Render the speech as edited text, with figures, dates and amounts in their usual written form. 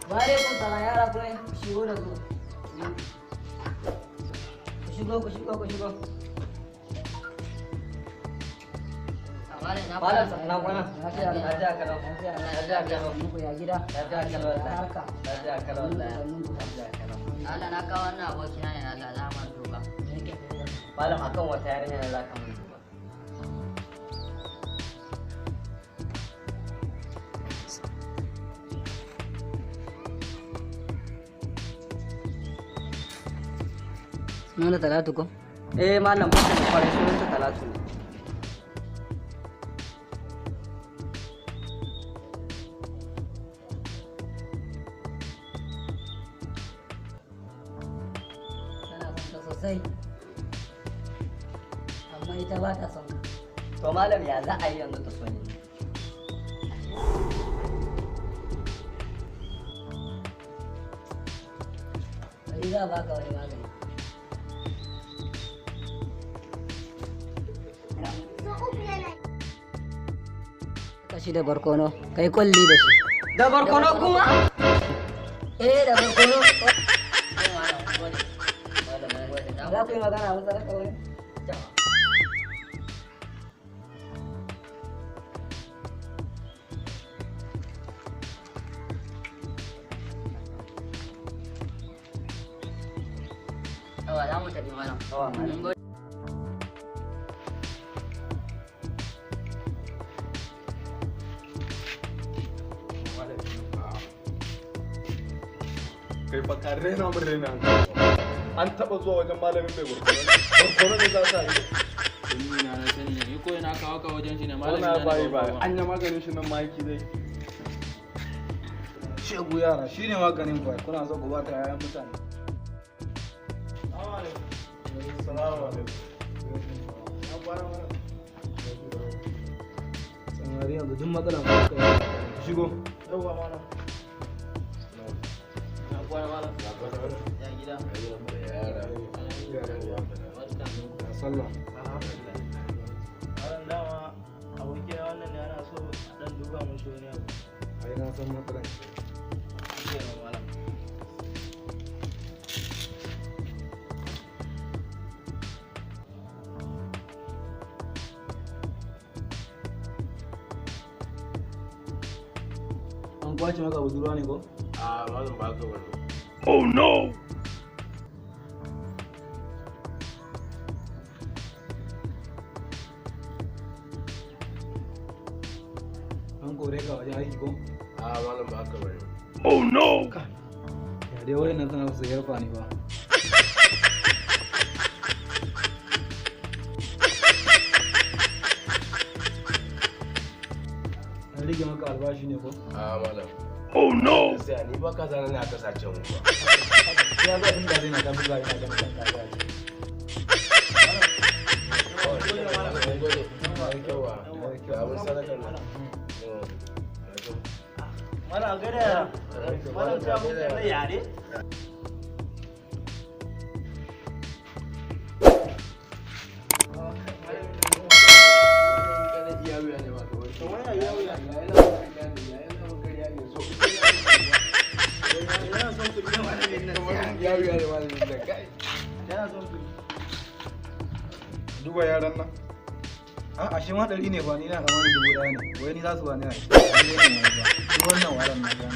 Wa alaikum salam. Yara, kuma ku shigo da zuwa. Ku shigo, ku shigo, ku shigo. Malam, na kwana. Lafiya. Lafiya kalau. Lafiya. Lafiya kalau. Muku ya gida? Lafiya kalau wallahi. Harka? Lafiya kalau wallahi. Sannun ku. Lafiya kalau. Allah, na kawo wannan abokina ne, na Allah za mu duba. Malam, akan wata yarinya ne za ka mun duba. Sunanta Talatu ko? Eh malam, haka ne, kwarai sunanta Talatu ne. Tana son ka sosai. Amma ita ba ta son ka. To malam, ya za a yi yanzu ta so ni? Bari za a baka wani magani. Ka shi da barkono, kai kwalli da shi. Da barkono kuma? Eh, da barkono. Malam, mun gode. Za ku yi magana mun sadaka wani? Yawa, za mu tafi malam. Yawa, malam. Mun gode. Kai fa ka rena mun, rena hankali. An taba zuwa wajen malamin mai barkono? Barkono ne za ta yi. Ni na sani ne, ni ko ina kawo ka wajen shi ne malami wannan na bai ne bai ba. An yi maganin shi nan maki zai. Shegu yara shine maganin kwai, kuna so ku bata yayan mutane. Salamu alaikum. Samari, yanzu duk matsalan ku kai. Shigo. Yawwa malam. Na kwana malam. Ya gida. Ya sallah? Alhamdulillah. Malam, dama abokina wannan ne, ana so a dan duba mun shi wani abu. Ai na san matsalan. Shikenan malam. An kwace maka budurwa ne ko? A malam, ba ka bane. Oh no! An kore ka wajen aiki ko? A malam, ba ka bane. Oh no! Ya dai wayannan suna su yarfa ni ba. An rage maka albashi ne ko? A malam. Oh no! Gaskiya ni ba ka zana ne aka sace mu ba. Ya ga tun da zai na ta buga ina ganin kan kariya ce. Mun gode. Yawa. Abin sadaka ne. Malam, gaida yara. Malam, ta mun da yare. Yana son kuɗi ne malamin nan. Ya wuya ne malamin nan kai. Yana son kuɗi. Duba yaran nan. A ashe ma 100 ne ba, ni na tsammanin 1000 ne. Wai ni za su ba ni ai. Ni ne wani ba. Duk wannan waran na gane.